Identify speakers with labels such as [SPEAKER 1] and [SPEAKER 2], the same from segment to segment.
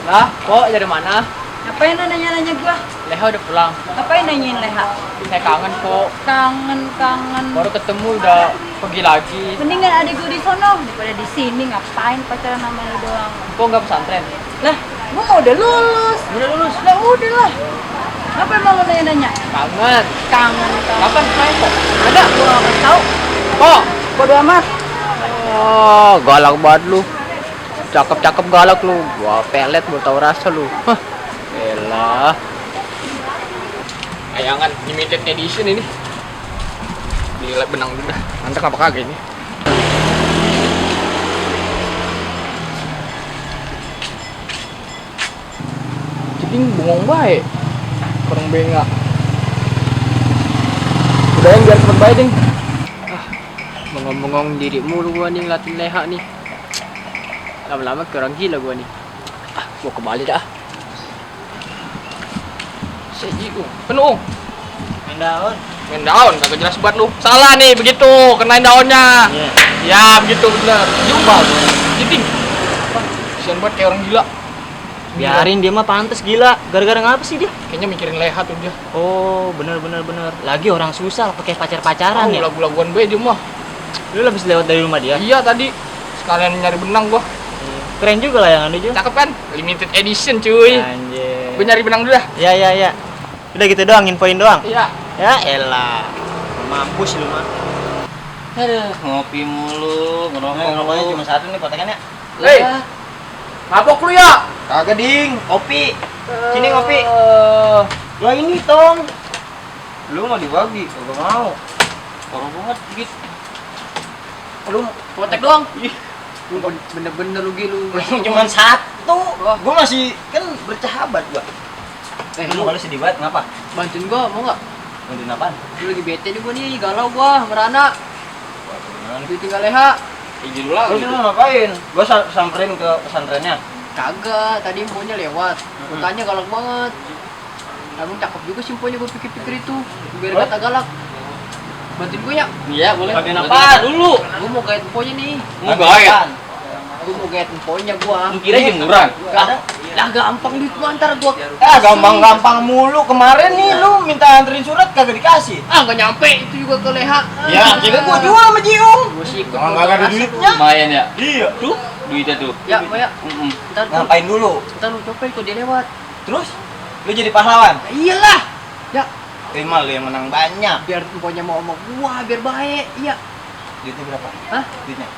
[SPEAKER 1] Lah, kok dari mana?
[SPEAKER 2] Ngapain nanya-nanya gua?
[SPEAKER 1] Leha udah pulang.
[SPEAKER 2] Ngapain nanyain Leha?
[SPEAKER 1] Saya kangen kok.
[SPEAKER 2] Kangen.
[SPEAKER 1] Baru ketemu udah pergi lagi.
[SPEAKER 2] Mendingan adik gua di sono daripada di sini, ngapain pacaran sama lu doang.
[SPEAKER 1] Kok nggak pesantren?
[SPEAKER 2] Lah, gua mau udah lulus.
[SPEAKER 1] Udah lulus.
[SPEAKER 2] Lah udah lah. Apa emang lu nanya-nanya?
[SPEAKER 1] Kangen.
[SPEAKER 2] Kangen.
[SPEAKER 1] Kapan main kok?
[SPEAKER 2] Ada, gua nggak kasih tahu.
[SPEAKER 1] Kok?
[SPEAKER 2] Bodo amat.
[SPEAKER 1] Oh, galak banget lu. Cakep-cakep galak lu. Gua pelet mau tahu rasa lu. Hah. Elah. Ayangan limited edition ini. Gila benang dulu dah. Mantap apa kagak ini? Jadi bengong baik. Kurang bengak. Udah yang biar cepet baik ding. Bengong-bengong diri mulu gua nih ngeliatin Leha nih. Lama-lama kayak orang gila gua nih. Gua kembali dah. Sejiu, penuh.
[SPEAKER 3] Main daun.
[SPEAKER 1] Main daun, kagak jelas banget lu. Salah nih begitu, kenain daunnya.
[SPEAKER 3] Iya.
[SPEAKER 1] Ya begitu bener. Jumpa. Jiting. Kasian banget kayak orang gila.
[SPEAKER 3] Biarin dia mah pantes gila. Gara-gara ngapa sih dia?
[SPEAKER 1] Kayaknya mikirin Leha tuh dia.
[SPEAKER 3] Oh, bener. Lagi orang susah pakai pacar-pacaran ya.
[SPEAKER 1] Lagu-laguan gue dia mah.
[SPEAKER 3] Lu habis lewat dari rumah dia?
[SPEAKER 1] Iya tadi. Sekalian nyari benang gua.
[SPEAKER 3] Keren juga layangan dia.
[SPEAKER 1] Cakep kan? Limited edition cuy.
[SPEAKER 3] Anjir.
[SPEAKER 1] Gue nyari benang dulu dah.
[SPEAKER 3] Ya. Udah gitu doang, infoin doang.
[SPEAKER 1] Iya.
[SPEAKER 3] Ya elah. Mampus lu mah.
[SPEAKER 4] Aduh, ngopi mulu,
[SPEAKER 3] Ngerokoknya cuma satu nih potekannya.
[SPEAKER 1] Hei. Mabok lu ya?
[SPEAKER 3] Kagak ding, kopi. Sini ngopi. Lah ini tong. Lu mau dibagi, kagak mau.
[SPEAKER 4] parah banget gitu.
[SPEAKER 1] Lu potek doang. Lu bener-bener lu gitu.
[SPEAKER 3] Cuma satu. Gua masih kan bersahabat gua. Lu kalau sedih banget ngapa?
[SPEAKER 1] Bantuin gua mau enggak?
[SPEAKER 3] Bantuin apaan?
[SPEAKER 1] Lu lagi bete nih gua nih, galau gua, merana. Ditinggal Leha.
[SPEAKER 4] Izin lah
[SPEAKER 3] Terus
[SPEAKER 4] gitu.
[SPEAKER 3] lu ngapain? Gua samperin ke pesantrennya.
[SPEAKER 1] Kagak, tadi infonya lewat. Gua tanya galak banget. Emang cakep juga sih infonya, gua pikir-pikir itu. Biar kata galak. Bantuin gua ya.
[SPEAKER 4] Iya, boleh.
[SPEAKER 3] Bagian
[SPEAKER 4] Bantuin
[SPEAKER 3] apa?
[SPEAKER 4] dulu?
[SPEAKER 1] Gua mau gait infonya nih.
[SPEAKER 4] Mau gaya?
[SPEAKER 1] Gua mau gait infonya gua.
[SPEAKER 4] Lu kira jemuran?
[SPEAKER 1] Ada. Lah gampang duit gua antar gua.
[SPEAKER 3] Gampang-gampang mulu. Kemarin nih lu minta anterin surat kagak dikasih.
[SPEAKER 1] Enggak nyampe itu juga ke Leha.
[SPEAKER 3] Ya, akhirnya gua jual sama Jiung.
[SPEAKER 1] Gua sih ikut.
[SPEAKER 3] Emang kagak ada duitnya?
[SPEAKER 4] Lumayan ya?
[SPEAKER 3] Iya.
[SPEAKER 4] Tuh, duitnya tuh.
[SPEAKER 1] Ya, ya. Ntar
[SPEAKER 3] Ngapain dulu?
[SPEAKER 1] Ntar lu cobain kok dia lewat.
[SPEAKER 3] Terus lu jadi pahlawan.
[SPEAKER 1] Iyalah. Ya,
[SPEAKER 3] Terima lu yang menang banyak.
[SPEAKER 1] biar infonya mau sama gua, biar baik. Iya.
[SPEAKER 3] Duitnya berapa?
[SPEAKER 1] Hah?
[SPEAKER 3] Duitnya.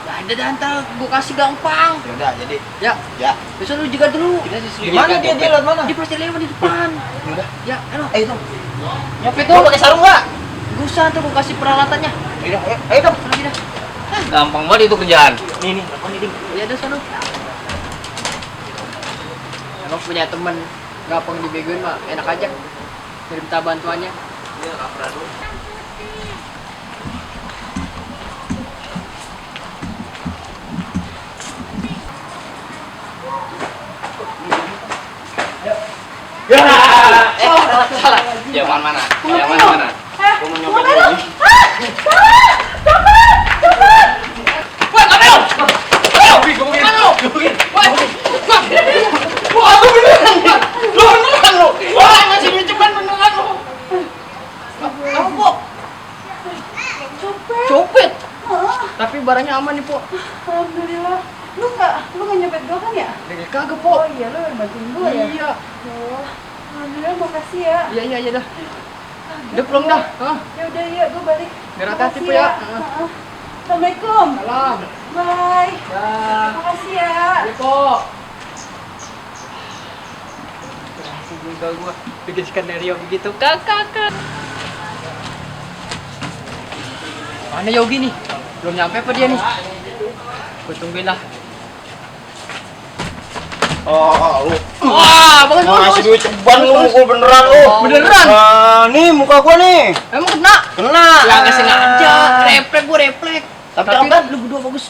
[SPEAKER 1] Ya ada dah ntar gua kasih gampang.
[SPEAKER 3] Ya udah jadi.
[SPEAKER 1] Ya,
[SPEAKER 3] Ya.
[SPEAKER 1] besok lu juga dulu.
[SPEAKER 3] Di mana dia lewat mana?
[SPEAKER 1] Dia pasti lewat di depan.
[SPEAKER 3] Ya udah.
[SPEAKER 1] Ya, ayo.
[SPEAKER 3] Ayo dong.
[SPEAKER 1] Nyopet
[SPEAKER 3] Lu
[SPEAKER 1] tuh.
[SPEAKER 3] pakai sarung enggak?
[SPEAKER 1] Gua usah tuh gua kasih peralatannya.
[SPEAKER 3] Ayo dong. Ayo dong.
[SPEAKER 1] Lagi dah.
[SPEAKER 4] Gampang banget itu kerjaan.
[SPEAKER 3] Nih, apa nih, Ding?
[SPEAKER 1] Ya udah sono. Emang punya temen gampang dibegoin mah enak aja. Dari minta bantuannya.
[SPEAKER 4] Salah. Zaman mana? Zaman mana?
[SPEAKER 3] Gua mau nyopet dulu.
[SPEAKER 1] Wah, Kamel! Wah, lu beneran! Lu beneran lu! Wah, masih dicepat beneran lu! Kamu, Po? Copet? Tapi barangnya aman nih, Po.
[SPEAKER 2] Alhamdulillah. Lu nggak nyopet gua kan ya?
[SPEAKER 1] Kagak, Po.
[SPEAKER 2] Oh iya, lu yang bantuin gua ya?
[SPEAKER 1] Iya.
[SPEAKER 2] Oh, alhamdulillah, makasih ya.
[SPEAKER 1] Iya dah. Udah pulang dah. Hah?
[SPEAKER 2] Ya udah, iya, gua balik.
[SPEAKER 1] Biar hati-hati,
[SPEAKER 2] Makasih
[SPEAKER 1] Po, ya.
[SPEAKER 2] Heeh. Assalamualaikum.
[SPEAKER 1] Salam.
[SPEAKER 2] Bye.
[SPEAKER 1] Dah.
[SPEAKER 2] Makasih ya.
[SPEAKER 1] Iya, Po. Berhasil juga gua bikin skenario begitu. Kakak. Mana Yogi nih? Belum nyampe apa dia nih? Gua tungguin lah.
[SPEAKER 3] Lu.
[SPEAKER 1] Wah, bagus.
[SPEAKER 3] Mau ngasih duit ceban lu mukul beneran lu.
[SPEAKER 1] Beneran?
[SPEAKER 3] Nah, nih muka gua nih.
[SPEAKER 1] Emang kena?
[SPEAKER 3] Kena.
[SPEAKER 1] Ya nggak sengaja. Refleks gua refleks.
[SPEAKER 3] Tapi
[SPEAKER 1] Tapi
[SPEAKER 3] apa?
[SPEAKER 1] lu berdua bagus.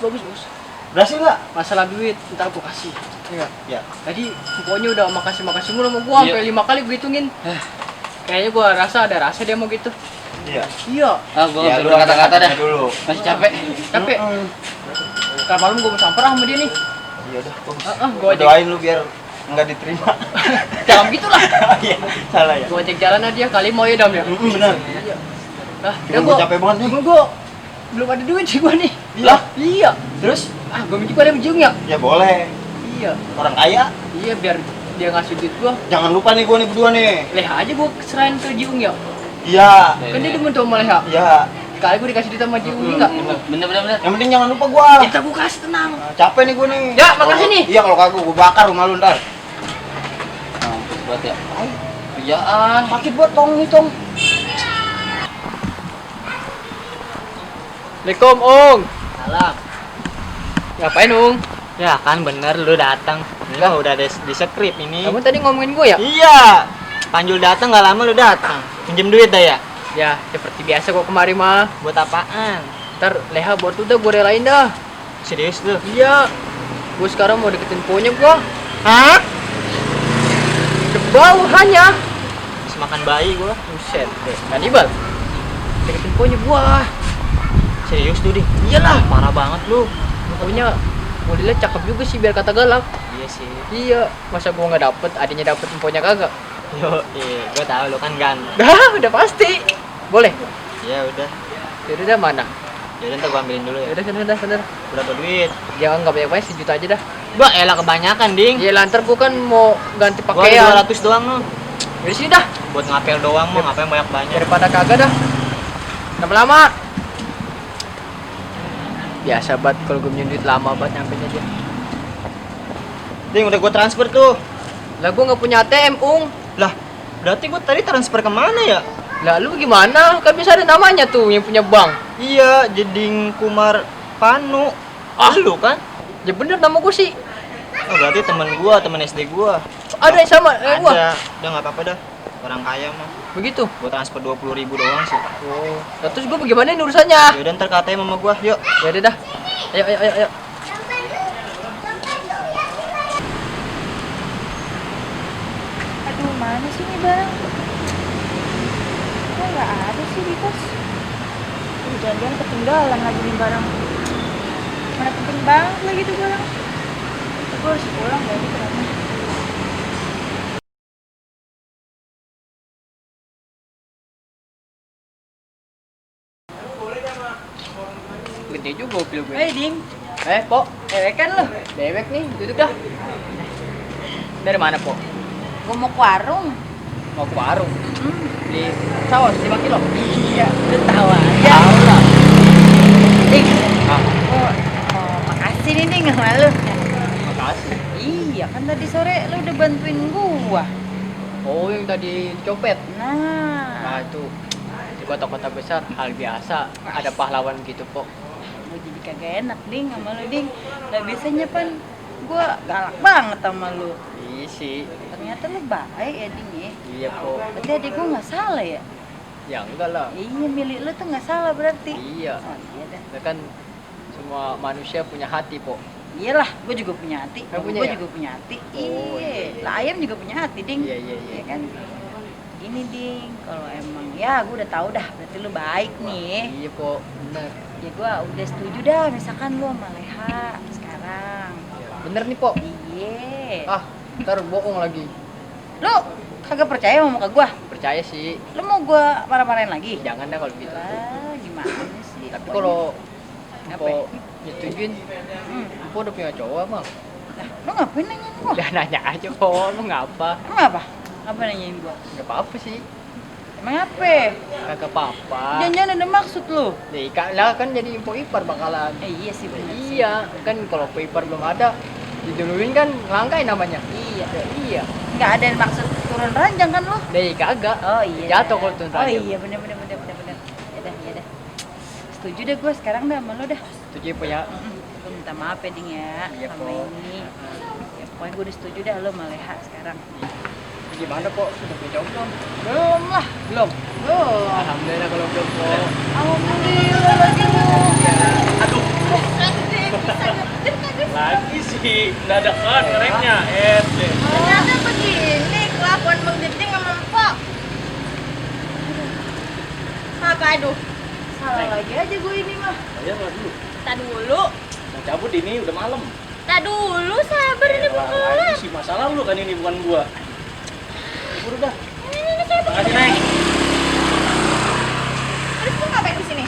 [SPEAKER 3] Berhasil enggak?
[SPEAKER 1] Masalah duit, ntar gua kasih. Iya.
[SPEAKER 3] Ya.
[SPEAKER 1] Tadi pokoknya udah makasih mulu sama gua sampai 5 kali gua hitungin. Kayaknya gua rasa ada rasa dia mau gitu.
[SPEAKER 3] Iya.
[SPEAKER 1] Iya.
[SPEAKER 4] Ah, gua
[SPEAKER 3] Ya,
[SPEAKER 4] nggak
[SPEAKER 3] lu
[SPEAKER 4] bisa berkata-kata dah.
[SPEAKER 3] dulu.
[SPEAKER 4] Masih capek.
[SPEAKER 1] Capek. Ntar malam gua mau samper sama dia nih.
[SPEAKER 3] Iya udah.
[SPEAKER 1] Gua aja.
[SPEAKER 3] Doain lu biar Enggak diterima.
[SPEAKER 1] Jangan gitulah.
[SPEAKER 3] Iya, salah ya.
[SPEAKER 1] Gua cek jalan aja kali mau ya Dam ya.
[SPEAKER 3] Benar.
[SPEAKER 1] Lah,
[SPEAKER 3] Udah gua capek banget nih.
[SPEAKER 1] Gua belum ada duit sih gua nih.
[SPEAKER 3] Iya.
[SPEAKER 1] Lah, iya. Terus gua minjem pada ujung ya.
[SPEAKER 3] Ya boleh.
[SPEAKER 1] Iya.
[SPEAKER 3] Orang kaya.
[SPEAKER 1] Iya biar dia ngasih duit gua.
[SPEAKER 3] Jangan lupa nih gua nih berdua nih.
[SPEAKER 1] Leha aja gua serahin ke Jiung ya.
[SPEAKER 3] Iya.
[SPEAKER 1] Kan dia demen tuh sama Leha.
[SPEAKER 3] Iya.
[SPEAKER 1] Sekali gua dikasih duit sama Jiung enggak?
[SPEAKER 4] Bener.
[SPEAKER 3] Yang penting jangan lupa gua.
[SPEAKER 1] Ya gua kasih tenang.
[SPEAKER 3] Nah, capek nih gua nih.
[SPEAKER 1] Ya, makasih
[SPEAKER 3] Kalau-
[SPEAKER 1] nih.
[SPEAKER 3] Iya, kalau kagak gua bakar rumah lu ntar.
[SPEAKER 4] Mampus banget ya. Kerjaan.
[SPEAKER 3] Sakit buat tong nih, Tong.
[SPEAKER 1] Assalamualaikum, Ung.
[SPEAKER 3] Salah.
[SPEAKER 1] Ngapain, Ung?
[SPEAKER 5] Ya kan bener lu datang. Ini mah udah di skrip ini.
[SPEAKER 1] Kamu tadi ngomongin gua ya?
[SPEAKER 5] Iya. Panjul datang nggak lama lu datang. Pinjem duit dah ya.
[SPEAKER 1] Ya, seperti biasa kok kemarin mah.
[SPEAKER 5] Buat apaan?
[SPEAKER 1] Ntar Leha buat udah gua relain dah.
[SPEAKER 5] Serius lu?
[SPEAKER 1] Iya. Gua sekarang mau deketin ponya gua.
[SPEAKER 5] Hah?
[SPEAKER 1] Bau hanya.
[SPEAKER 5] Bisa makan bayi gua.
[SPEAKER 1] Buset deh. Kanibal. Deketin ponya gua.
[SPEAKER 5] Serius tuh, Ding?
[SPEAKER 1] Iyalah.
[SPEAKER 5] Parah banget lu.
[SPEAKER 1] Pokoknya modelnya cakep juga sih biar kata galak.
[SPEAKER 5] Iya sih.
[SPEAKER 1] Iya. Masa gua nggak dapet, adanya dapet emponya kagak.
[SPEAKER 5] Yo, gua tahu lu kan ganteng.
[SPEAKER 1] Dah, udah pasti. Boleh.
[SPEAKER 5] Ya udah.
[SPEAKER 1] Yaudah dah mana?
[SPEAKER 5] Ya udah ntar gua ambilin dulu ya.
[SPEAKER 1] Yaudah sana.
[SPEAKER 5] Berapa duit?
[SPEAKER 1] Jangan nggak banyak-banyak, 1 juta aja dah.
[SPEAKER 5] Gua elah kebanyakan, Ding.
[SPEAKER 1] Iya lantar gua kan mau ganti
[SPEAKER 5] Gua
[SPEAKER 1] pakaian.
[SPEAKER 5] ada 200 doang lu.
[SPEAKER 1] Dari sini dah.
[SPEAKER 5] Buat ngapel doang mah, ngapain banyak-banyak.
[SPEAKER 1] Daripada kagak dah. Lama-lama. Biasa banget kalau gue minjem duit lama banget nyampe aja.
[SPEAKER 5] Ding, udah gua transfer tuh.
[SPEAKER 1] Lah gue nggak punya ATM, Ung.
[SPEAKER 5] Lah, berarti gua tadi transfer kemana ya?
[SPEAKER 1] Lah lu gimana? Kan bisa ada namanya tuh yang punya bank.
[SPEAKER 5] Iya, Jeding Kumar Panu. Lu kan?
[SPEAKER 1] Ya bener nama gue sih.
[SPEAKER 5] Oh, berarti teman gua, teman SD gua.
[SPEAKER 1] Ada yang sama gua.
[SPEAKER 5] Ada. Udah nggak apa-apa dah. Orang kaya mah.
[SPEAKER 1] Begitu.
[SPEAKER 5] Gua transfer 20.000 doang sih.
[SPEAKER 1] Oh. Lah terus gue bagaimana ini urusannya?
[SPEAKER 5] Yaudah ntar ke ATM sama gua, yuk.
[SPEAKER 1] Ya udah dah. Ayo.
[SPEAKER 2] Aduh, mana sih nih barang? Kok nggak ada sih di tas? Jangan-jangan ketinggalan lagi nih barang. Mana penting banget lagi tuh barang. Gue harus pulang ya, gitu kan.
[SPEAKER 1] Gede juga mobil gue.
[SPEAKER 2] Ding,
[SPEAKER 1] Pok.
[SPEAKER 2] kan lo?
[SPEAKER 1] Dewek nih, duduk dah. Dari mana, Pok?
[SPEAKER 2] Gue mau ke warung.
[SPEAKER 1] Mau ke warung. Di Sawas 5 kilo.
[SPEAKER 2] Iya, udah tahu aja.
[SPEAKER 1] Tahu lah.
[SPEAKER 2] Ding,
[SPEAKER 1] Ah,
[SPEAKER 2] makasih nih Ding sama lu.
[SPEAKER 1] makasih.
[SPEAKER 2] Iya, kan tadi sore lu udah bantuin gua.
[SPEAKER 1] Oh, yang tadi copet.
[SPEAKER 2] Nah,
[SPEAKER 1] Nah, itu di kota-kota besar hal biasa ada pahlawan gitu, Pok.
[SPEAKER 2] gue jadi kagak enak Ding sama lu Ding. Gak biasanya pan gua galak banget sama lu.
[SPEAKER 1] Iya sih.
[SPEAKER 2] Ternyata lu baik ya Ding ya.
[SPEAKER 1] Iya, Pok.
[SPEAKER 2] Berarti adik gua nggak salah ya?
[SPEAKER 1] Ya enggak lah.
[SPEAKER 2] Iya, milik lu tuh nggak salah berarti.
[SPEAKER 1] Iya.
[SPEAKER 2] Oh iya dah.
[SPEAKER 1] Ya kan semua manusia punya hati, Pok.
[SPEAKER 2] Iyalah, gue juga punya hati.
[SPEAKER 1] Kamu punya
[SPEAKER 2] Gue
[SPEAKER 1] ya?
[SPEAKER 2] juga punya hati.
[SPEAKER 1] Oh,
[SPEAKER 2] Iya.
[SPEAKER 1] iya.
[SPEAKER 2] Lah ayam juga punya hati, Ding.
[SPEAKER 1] Iya.
[SPEAKER 2] Ya kan? Gini Ding, kalau emang ya gue udah tahu dah, berarti lu baik nih.
[SPEAKER 1] Iya, Pok. Bener.
[SPEAKER 2] Ya gue udah setuju dah, misalkan lu sama Leha sekarang.
[SPEAKER 1] Bener nih, Pok.
[SPEAKER 2] Iya.
[SPEAKER 1] Ah, ntar bohong lagi.
[SPEAKER 2] Lu kagak percaya sama muka gua?
[SPEAKER 1] Percaya sih.
[SPEAKER 2] Lu mau gua marah-marahin lagi?
[SPEAKER 1] Jangan dah kalau gitu.
[SPEAKER 2] Lah, gimana sih?
[SPEAKER 1] Tapi kalau
[SPEAKER 2] Apa ya?
[SPEAKER 1] Pok nyetujuin, Pok udah punya cowok, Bang.
[SPEAKER 2] Lah, lu ngapain nanyain gua?
[SPEAKER 1] Udah nanya aja, Pok. Lu ngapa?
[SPEAKER 2] Emang apa? Apa nanyain gua?
[SPEAKER 1] Gak apa-apa sih.
[SPEAKER 2] Emang apa?
[SPEAKER 1] Kagak apa-apa.
[SPEAKER 2] Jangan-jangan ada maksud lu?
[SPEAKER 1] Nih, lah kan jadi info ipar bakalan.
[SPEAKER 2] Iya sih bener sih.
[SPEAKER 1] Iya, kan kalau info ipar belum ada, diduluin kan langkai namanya.
[SPEAKER 2] Iya.
[SPEAKER 1] Iya.
[SPEAKER 2] Nggak ada maksud turun ranjang kan lu?
[SPEAKER 1] Nih, kagak.
[SPEAKER 2] Oh iya.
[SPEAKER 1] Jatuh kalau turun
[SPEAKER 2] Oh
[SPEAKER 1] ranjang.
[SPEAKER 2] iya bener. Ya dah. Setuju deh gua sekarang dah sama lu dah.
[SPEAKER 1] Tujuh punya.
[SPEAKER 2] Gua minta maaf ya Ding ya
[SPEAKER 1] Iya,
[SPEAKER 2] sama
[SPEAKER 1] Pok.
[SPEAKER 2] ini. Ya pokoknya gua udah setuju dah lu sama Leha sekarang.
[SPEAKER 1] Gimana, Pok? Sudah punya cowok belum?
[SPEAKER 2] Belum lah.
[SPEAKER 1] Belum.
[SPEAKER 2] Belum.
[SPEAKER 1] Alhamdulillah kalau belum, Pok.
[SPEAKER 2] Alhamdulillah lagi lu.
[SPEAKER 4] Lagi sih, dadakan ngereknya.
[SPEAKER 2] Ternyata begini kelakuan Bang Jeding sama Mpok. Apa aduh? Salah lagi aja gue ini mah.
[SPEAKER 4] Ayo lah dulu.
[SPEAKER 2] Kita dulu.
[SPEAKER 4] Mau cabut ini udah malam.
[SPEAKER 2] Nah dulu sabar ini belum kelar.
[SPEAKER 4] Lagi sih masalah lu kan ini bukan gua. Buru dah.
[SPEAKER 2] Ini saya
[SPEAKER 4] Makasih, Neng.
[SPEAKER 2] Terus lu ngapain di sini?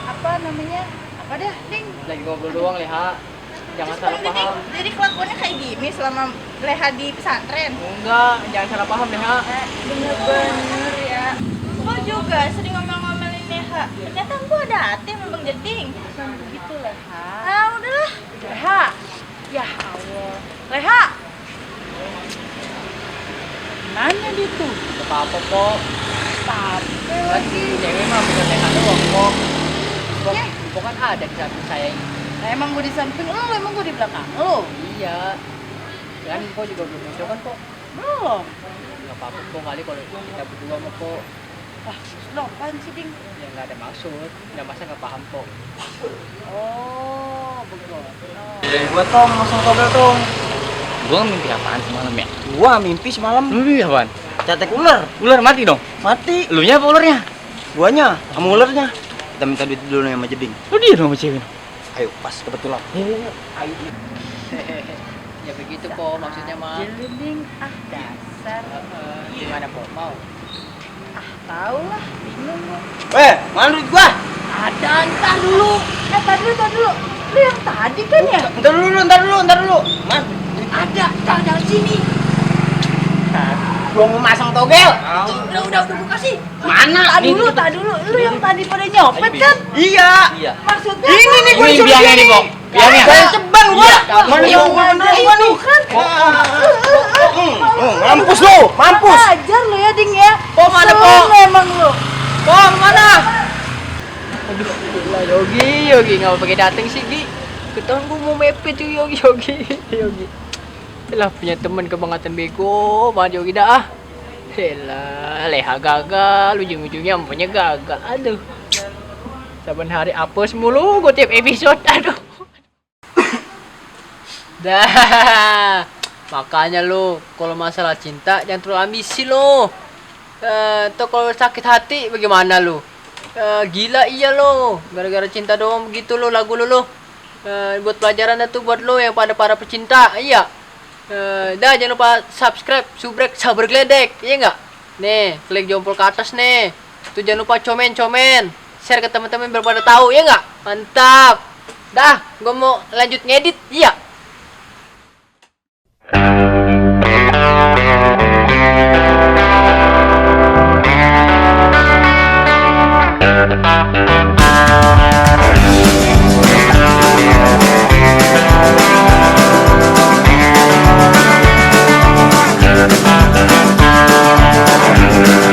[SPEAKER 2] Apa namanya? Apa dah, Ding?
[SPEAKER 1] Lagi ngobrol doang, Leha. Jangan salah
[SPEAKER 2] Jadi,
[SPEAKER 1] paham.
[SPEAKER 2] jadi kelakuannya kayak gini selama Leha di pesantren?
[SPEAKER 1] Enggak, jangan salah paham, Leha.
[SPEAKER 2] Bener-bener ya. Lo juga sering ngomel-ngomelin Leha. Ternyata gua ada hati sama Bang Jeding. Bukan begitu, Leha. Ah, udahlah. Leha. Ya Allah. Leha. Nanya dia tuh.
[SPEAKER 1] Gak apa-apa kok.
[SPEAKER 2] Tapi
[SPEAKER 1] Kan cewek mah bukan Leha doang kok. Kok,
[SPEAKER 2] Ya.
[SPEAKER 1] kok kan ada di samping saya ini.
[SPEAKER 2] Nah, emang gue di samping lo, emang gue di belakang lo.
[SPEAKER 1] Iya. Kan kok juga belum muncul kan kok.
[SPEAKER 2] Belum.
[SPEAKER 1] Gak apa-apa kok kali kalau kita berdua mah kok.
[SPEAKER 2] Ah, lo apaan sih, Ding?
[SPEAKER 1] Ya nggak ada maksud. Nggak masa nggak paham kok.
[SPEAKER 2] Oh, begitu.
[SPEAKER 3] Dari gua tong, langsung kabel tong.
[SPEAKER 4] Gua mimpi apaan semalam ya?
[SPEAKER 3] Gua mimpi semalam
[SPEAKER 4] Mimpi apaan?
[SPEAKER 3] cetek ular.
[SPEAKER 4] Ular mati dong.
[SPEAKER 3] Mati.
[SPEAKER 4] Elunya apa ularnya?
[SPEAKER 3] Guanya sama ularnya. Kita minta duit dulu nih sama Jeding.
[SPEAKER 4] Lu dia dong sama cewek.
[SPEAKER 3] Ayo, pas kebetulan. Ayo.
[SPEAKER 1] Ya begitu kok maksudnya mah.
[SPEAKER 2] Jeluding, ah dasar.
[SPEAKER 1] Gimana kok mau?
[SPEAKER 2] Ah, tau lah, bingung gue.
[SPEAKER 3] Mana duit gua?
[SPEAKER 2] Ada, ntar dulu. Ntar dulu. Lu yang tadi kan ya?
[SPEAKER 3] Ntar dulu. Man,
[SPEAKER 2] Ada, jangan sini.
[SPEAKER 3] gua mau masang togel.
[SPEAKER 2] Udah gue kasih.
[SPEAKER 3] Mana?
[SPEAKER 2] Tak dulu. Lu yang tadi pada nyopet kan?
[SPEAKER 3] Iya.
[SPEAKER 4] Iya.
[SPEAKER 2] Maksudnya
[SPEAKER 3] Ini
[SPEAKER 2] apa?
[SPEAKER 3] nih gua
[SPEAKER 4] Ini
[SPEAKER 3] disuruh
[SPEAKER 4] biangnya
[SPEAKER 3] dia
[SPEAKER 4] nih kok. Biangnya.
[SPEAKER 3] Saya ceban gua.
[SPEAKER 1] Iya,
[SPEAKER 3] Mana
[SPEAKER 2] Yang
[SPEAKER 3] gua
[SPEAKER 2] ada
[SPEAKER 3] gua
[SPEAKER 2] itu
[SPEAKER 3] nih?
[SPEAKER 2] kan?
[SPEAKER 3] Mampus lu, mampus.
[SPEAKER 2] Ajar lu ya, Ding ya.
[SPEAKER 1] Po, mana, Po?
[SPEAKER 2] Selalu emang lu.
[SPEAKER 1] Kok mana? Aduh, lah Yogi nggak pakai dateng sih Gi. Ketahuan gua mau mepet tuh Yogi. Lah punya temen kebangetan bego, banget Yogi dah. Elah, Leha gagal, ujung-ujungnya empunya gagal. Aduh. Saban hari apes mulu gua tiap episode. Aduh. Dah. Makanya lu kalau masalah cinta jangan terlalu ambisi lu. Tuh kalau sakit hati bagaimana lu? Gila iya lo, gara-gara cinta doang begitu lo lagu lo. Buat pelajaran dah tuh buat lo yang pada para pecinta, iya. Dah jangan lupa subscribe, subrek, sabar geledek, iya nggak? Nih, klik jempol ke atas nih. Tuh jangan lupa komen, share ke teman-teman biar pada tahu, ya nggak? Mantap. Dah, gua mau lanjut ngedit, iya.
[SPEAKER 6] Thank you.